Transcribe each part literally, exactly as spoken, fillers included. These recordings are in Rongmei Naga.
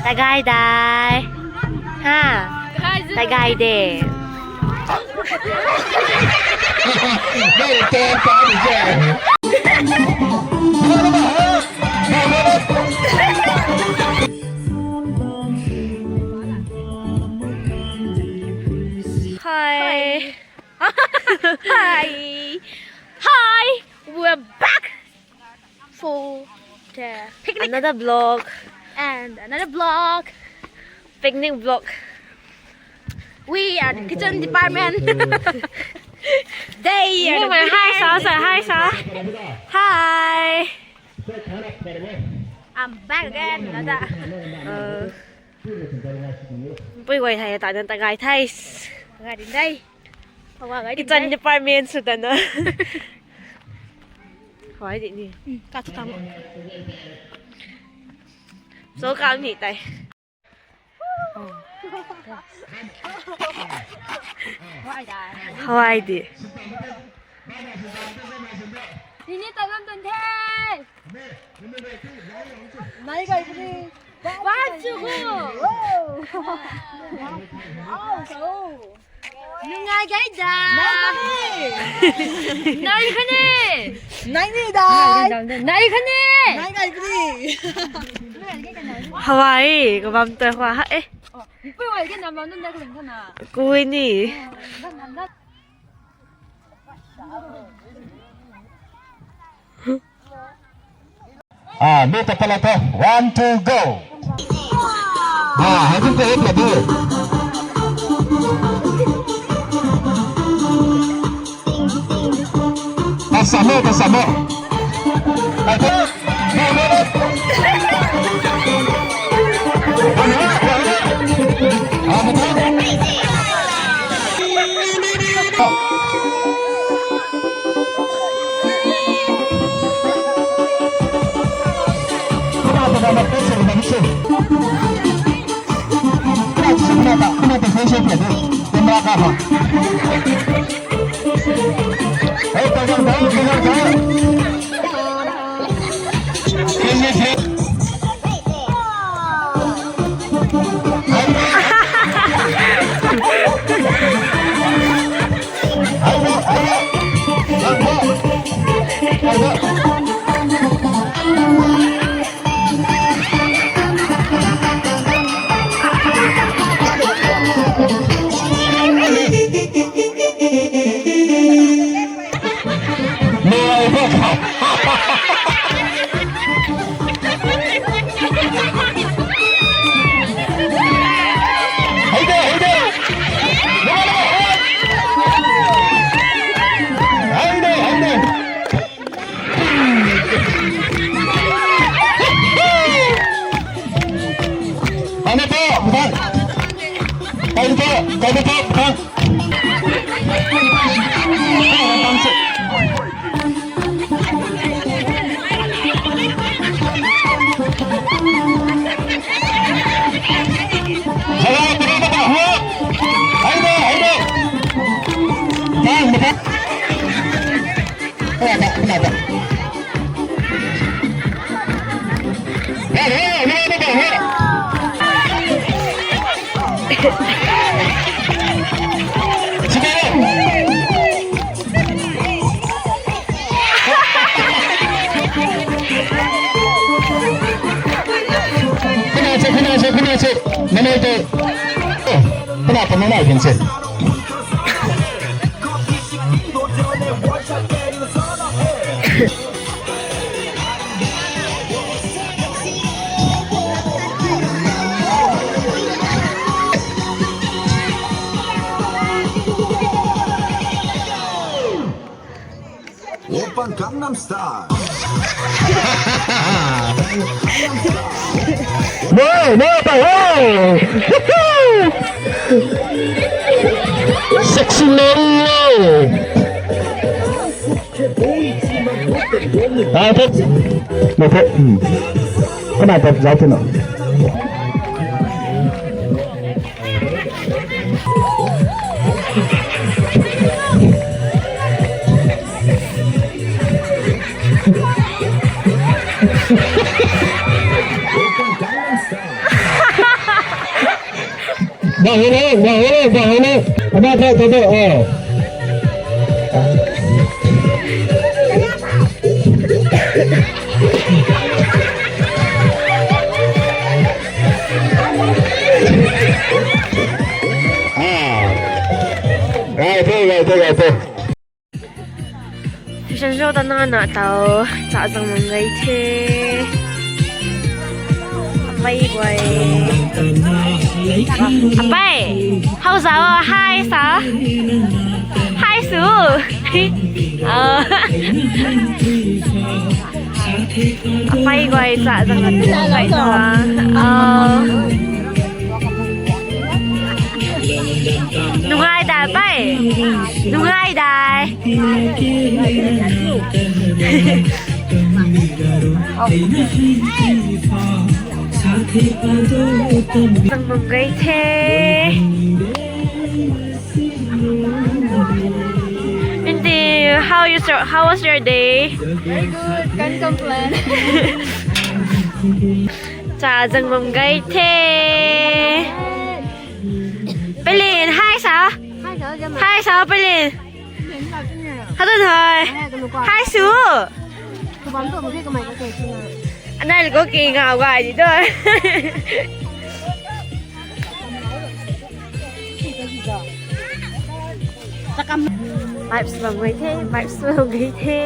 Tagai dai. Ha. Tagai de. Hi. Hi. Hi. We're back for the picnic. Another vlog. And another vlog. Picnic vlog. We are the kitchen department. They are the my hi, Sa, Sa, hi, Sa. Hi. I'm back again. Nada. Uh, pui guay thai ta dan tagai thai. Tagai din dai. Kitchen department sw ta na. Hoi di ni. Ka tu tam. So ka ni tai. Hoi di. Nini talam tun the. Nai kai puni. One, two, go. Wow. Wow. Nungai gai da. Nai kane. Nai ni da. Nai kane. Nai gai kri. Hawaii, ko bam ta hua ha eh. Pui wai ke nam bam nun da kling kana. Kui ni. Ah, mi ta pala ta. One, two, go. Ah, hai tu ko ek la di. Kasamo, kasamo. Hai tu. Kuna se, kuna se, kuna se. Mana te. Kuna te, mana din se. Oppa Gangnam Style. No, no, no, hey! Sexy man, no. Ah, tap. No, tap. Hmm. Kana tap, jao tu na. Bahulou, bahulou, bahulou. Ama thei thei thei, oh. Ah. Gai the, gai the, gai the. Fashion show ta na na tau, cha zang mang gai the. Apai guay. Apai, how zao, hi sa. Hi su. Ah. Apai guay cha zang mang gai the. Ah. Nungai dai pai. Nungai dai. Zang mang gai the. Inti, how is your, how was your day? Very good, can't complain. Cha zang mang gai the. Pelin, hi sa. Hi sa, Pelin. Hello, hi. Hi su. Anai ko ki ngau gai di do. Vibes bam gai the, vibes bam gai the.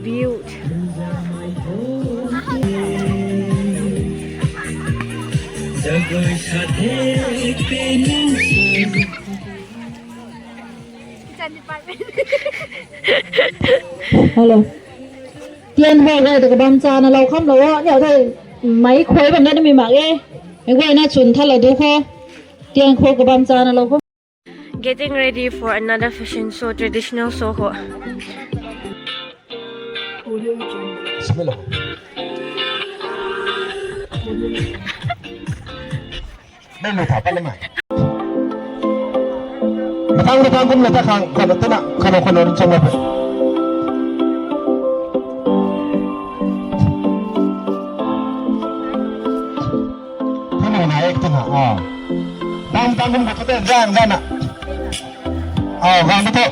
Build. Hello. Tian hou gai ta kabam cha na lou kham lou o, niau thei mei khuay bam na mi mak e. Mei guay na chwn tha lou du kho. Tian khou kabam cha na lou kham. Getting ready for another fashion show, traditional show ho. Bismillah. Nang mei tha pat le mai. Matang matang kum la ta khang, khano tuna, khano khano rin chang la pe. Thumei na ek tuna, ah. Tang tang kum kata zan zan na. Ah, gan na tho.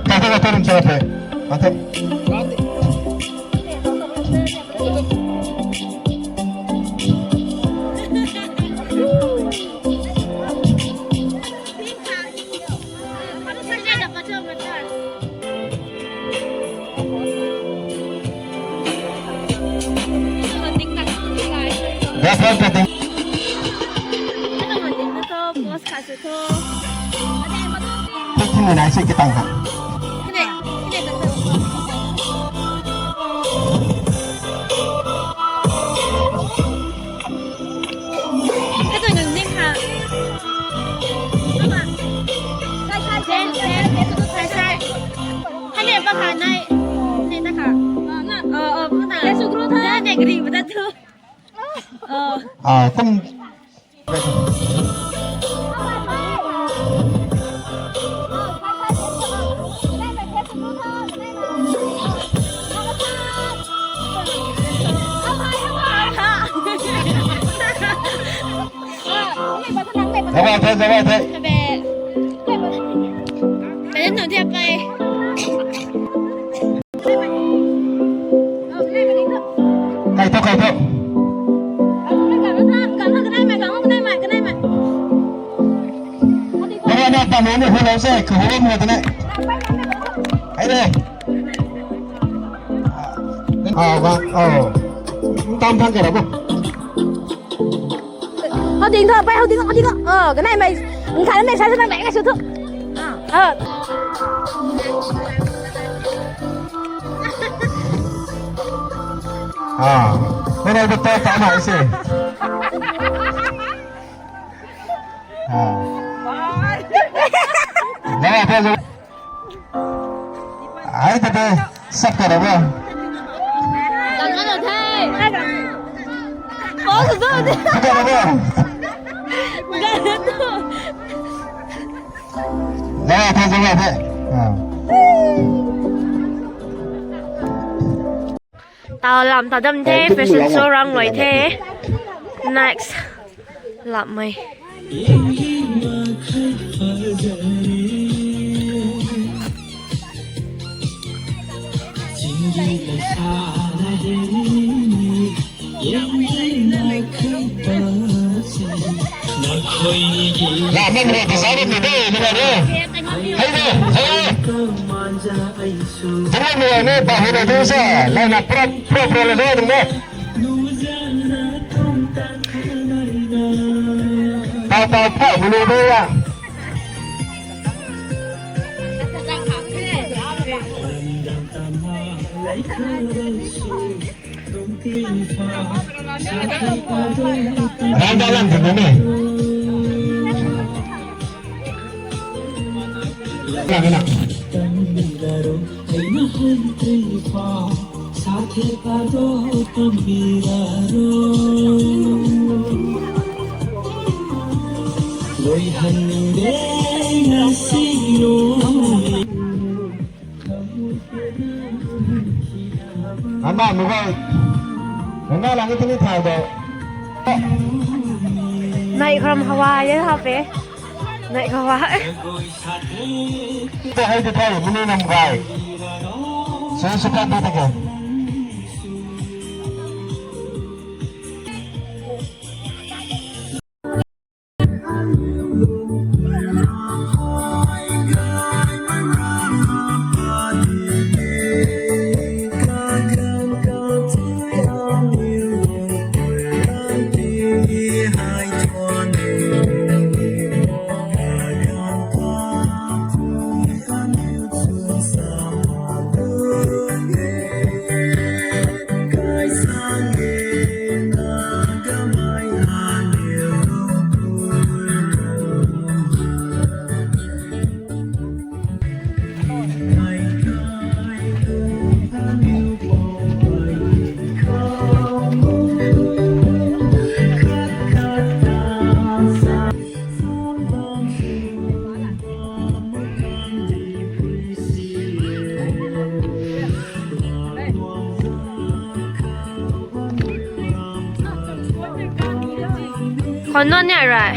Kata kata rin chang la pe. Kata. Katuang nung ning ha. Sai, sai, sai, sai, sai, sai. Hane pa kha nai. Nai ta kha. Oh, oh, pa ta. Yesu guru tha. Nai, nai, gari pa ta tu. Oh. Ah, kum. Zauc the, zauc the. Pei nunc thiak kai. Kai tho, kai tho. Baba na tam ni hu lou se, kahu mo tene. Ai de. Ah, ba, oh. Tam thang kara bo. Hou ding tho, pei hou ding, hou ding. Oh, kanei mei, nkhan mei sa sa nang mei ngai su thu. Ah. Ah. Kanei ba ta ta na ise. Ah. Ba ta zo. Ai ta de, sap kara ba. Gan na lo the. Pau su zo de. Sap kara ba. Gan na lo. Zauc the, zauc the. Ah. Aw, lam ta dam the, fashion show rang luai the. Next. Lamei. Lamei mei design ni de, ni de. Hei de, hei. Tengah mei ni pa hei na tu sa, na na pro pro pro le de, ni de. Tau tau phau bulu de ya. Randa lang tu ni. Lang lang. Ama mobile. Ama lang itu ni thau do. Nai khram hawa ye ha pe. Nai hawa. Ita hai tu thau muni nam gai. Sa sa pa ta ka. Khou nunc ni rai.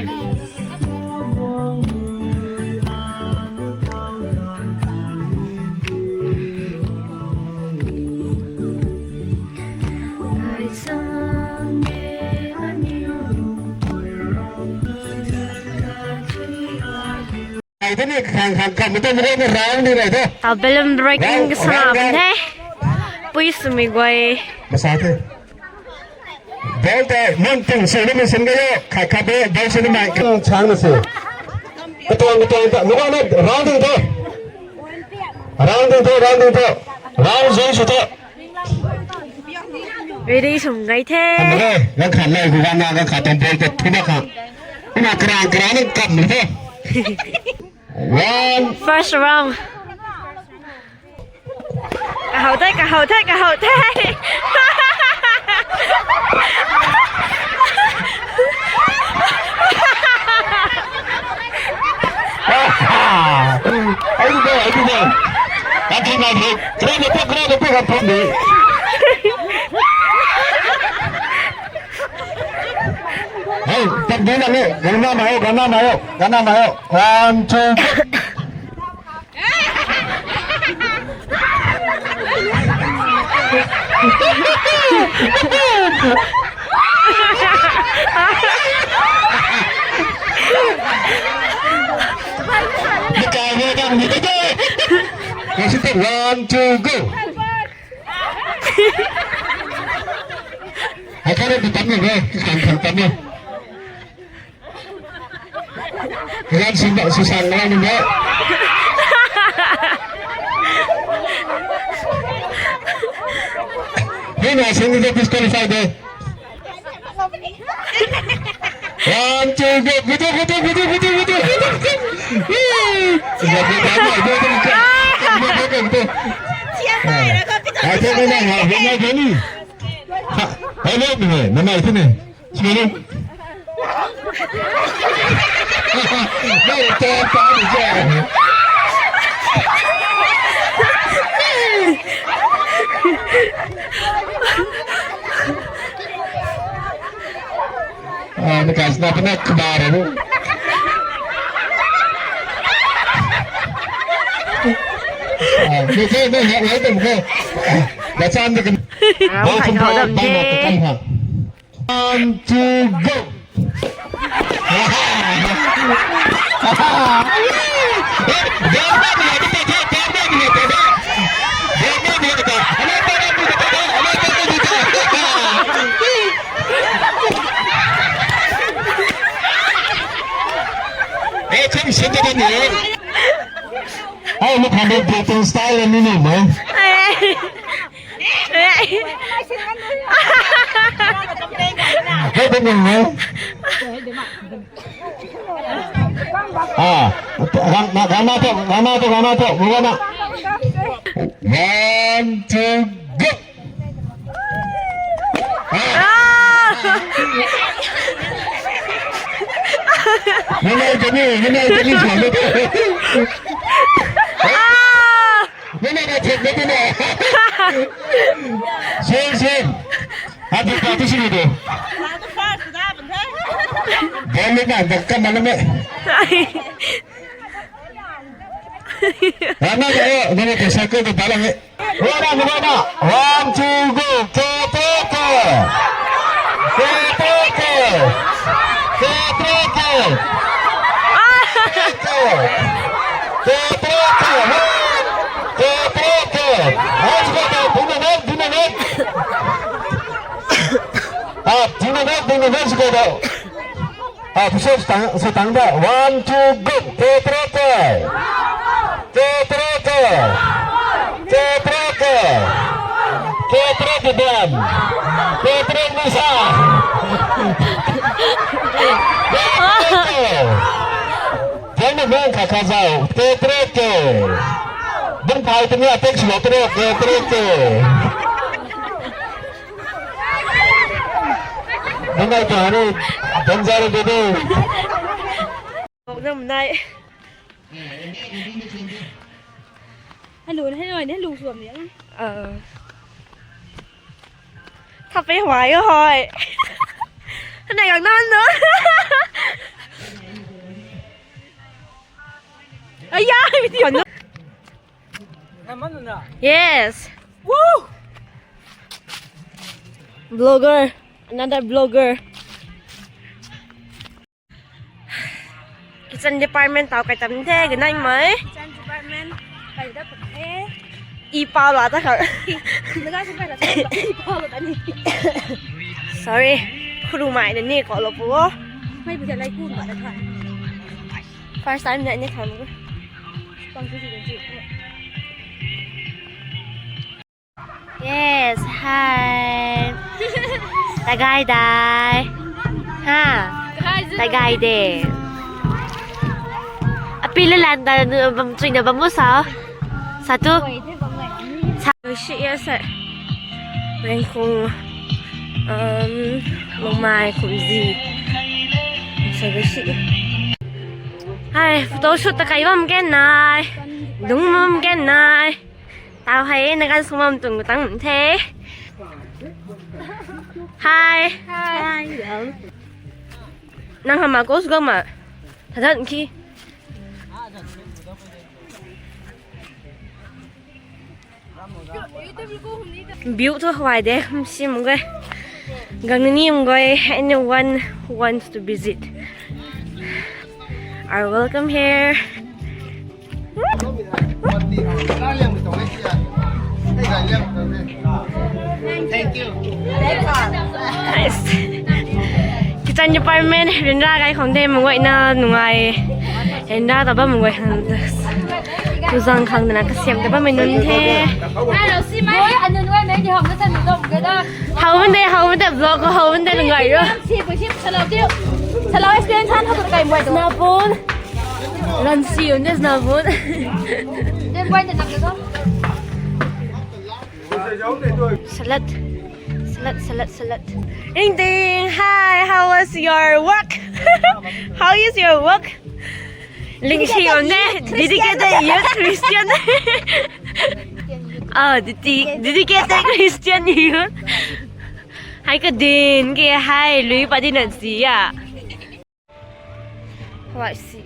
Ai, tei ni khang khang kam tu mei na round ni rai the. Ta balloon breaking round, sana round, round. Bam the. Pui swmei guay. Masa the. Ball tei mun ting sw ni mei sin ga yo. Khat khat de ball sw ni mei. Kung chang na sw. Katuang katuang ta. Mei na round ding the. Round ding the, round ding the. Round zui sw the. Ready sw ngai the. Khan le, nang khan le, gu gan na, nang khat tuang ball ta thu na khan. Ina karang karang nang kam ni the. One. First round. Kahou the, kahou the, kahou the. Ai tu de, ai tu de. Kati na de. Kre de pok, kre de pok, kre de. Hey, tak di lang ni. Gana mayo, gana mayo, gana mayo. One, two, go. One, two, go. Hai kha rui tam ni e, kan kan tam ni. Kagan sing ba, sisang na ni mo. Hei na sing ni disqualify de. One, two, go. Gutu, gutu, gutu. Hei. Gutu, gutu, gutu, gutu. Gutu, gutu. Ai, thei na, ha, hei na, hei ni. Ha, hei na, hei na, hei na. Sini. Nai ta ta ni je. Ah, na guys, na puna kaba ra nu. Ah, ni ke, ni hai, hai tum ke. Ah, da chan de kan. Ball hai control, hai ball de. Ball kan ha. One, two, go. Hey, come sit down here. Hey, look how they do things style and you know, man. Hey. Hey. Hey, they know, man. Ah, rang, rang, rang na tu, rang na tu, rang na tu, rang na. One, two, go. Ah. Hinai tani, hinai tani, hinai tani. Ah. Hinai na thek na tani. Same, same. Happy party sini tu. Balik na, dah kam mana me. Rana, rana, rana, rana, rana, rana, rana. Rana, rana. One, two, go. Ke, ke, ke. Ke, ke, ke. Ke, ke, ke. Ke, ke, ke. Ke, ke, ke. Let's go, go. Dina, dina, dina. Ah, dina, dina, dina, go. Ah, pushup tang, pushup tang da. One, two, go. Te tre te. Te tre te. Te tre te. Te tre te dam. Te tre ni sa. Te tre te. Te ni meng kha kha zau. Te tre te. Bung phai te ni atek silo tre. Te tre te. Nang ai ta ni, danzar de de. Nang nai. Hello, hello, hello, suam ni. Ah. Tha pe huai hoi. Nai gang nan no. Aya, video no. Yes. Woo! Vlogger, another vlogger. Kitchen department tau kai tam the, ganai mai. Kitchen department kai da pun the. I pau la ta kha. Naga sing kai da, i pau la ta ni. Sorry, khuru mai na ni ko lo pu. Mai bu ja lai ku ba da kha. First time na ni kha lo. Pang su ji ji. Yes, hi. Tagai dai. Ha. Tagai de. Api le lan da bam chui na bam mo sa. Sa tu. Sa shi ya sa. Rengkung. Um, Lungmai kumzi. Sa shi. Hai, photo shoot ta kai bam ken nai. Dung bam ken nai. Tau hei, na kan sung bam tuang tang the. Hi. Hi. Nang hama ko sugam ma. Thadan ki. View thu huai de, sim gay. Gang ni nim gay, anyone who wants to visit are welcome here. Thank you. Nice. Kitchen department, ryanra kai khang de, mangwai na nungai. Ryanra ta bam mangwai khang. Tuzang khang na kasiam ta bam nunc the. How many, how many vlog ko, how many nungai ro. Snapun. Ransi unde snapun. Salad. Salad, salad, salad. Ring ding. Hi, how was your work? How is your work? Ling shi unde. Dedicated youth Christian. Ah, didi, didi ke te Christian ni. Hai ka din ke hai lui pa din na zi ya. Hwai si.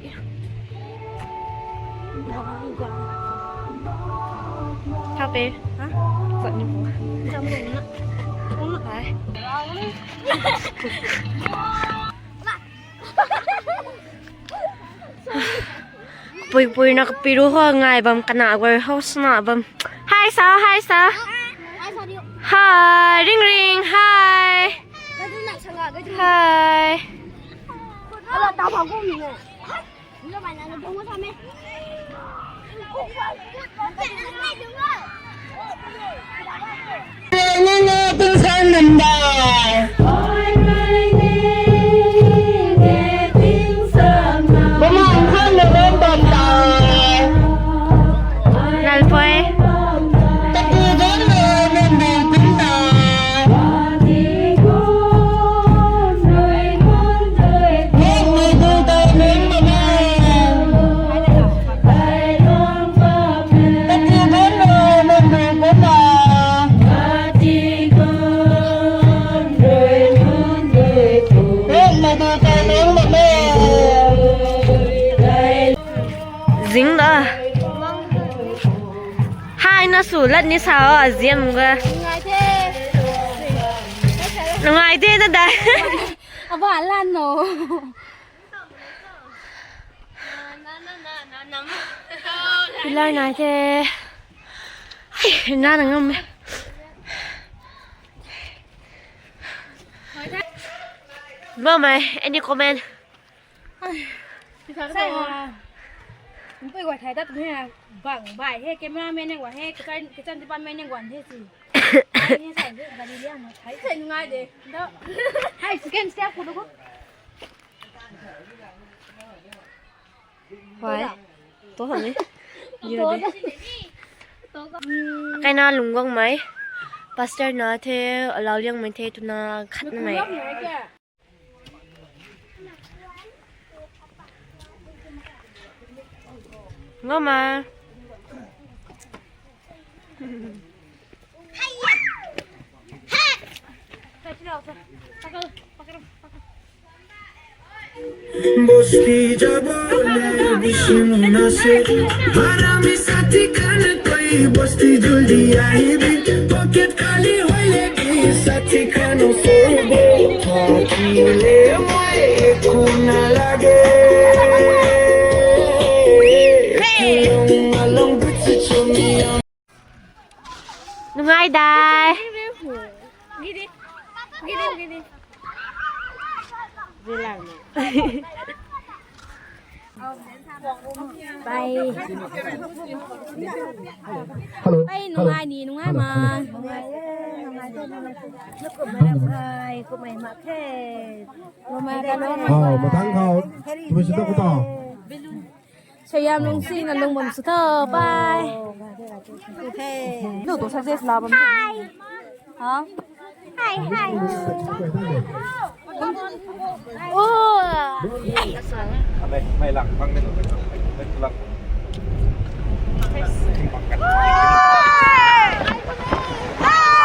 Tha pe. Ha? Zat ni bu. Hai. Pui pui na kapiru ho ngai bam kana guay ho sna bam. Hai sa, hai sa. Hai, ring ring, hai. Hai. Lalpui. Zing da. Hai na su lat ni sa o, aziam ga. Ngai the na dai. Aba lan no. Pillar nai the. Ai, na na ngam. Mama, any comment? Ai, sai ha. Mpui guay thai tat tu he, bang bai he, cameraman nang guay he, kitchen, kitchen department nang guay he si. Ai, ni sai de, gari liang ma thai. Sai ngai de. Da. Hai, scan, scan ko do ko. Why? To ham ni. Yo de. Kaina lungguang mai. Pastor na the, alau liang mai the, tuna khat na mai. Ngoma. Bosti jabo le bishimuna se, harami saathi khana koi bosti juldi ahi bi, pocket khali hoi le bi saathi khana se de, thaki le mai khuna lage. Along bitsi chumi. Nungai dai. Bye. Hello. Bye, nungai ni, nungai ma. Nungai, nungai, nungai. Nungai, kumai ma khe. Nungai, nungai. Hau, mathang khou. Tumei sw tat khou ta. Sayam lungsi na lung bam sw tho, bye. Hey. No, to success la bam. Hi. Ha? Hi, hi. Oh. Mai, mai lang bang de lo. Lang. Hey. Hey.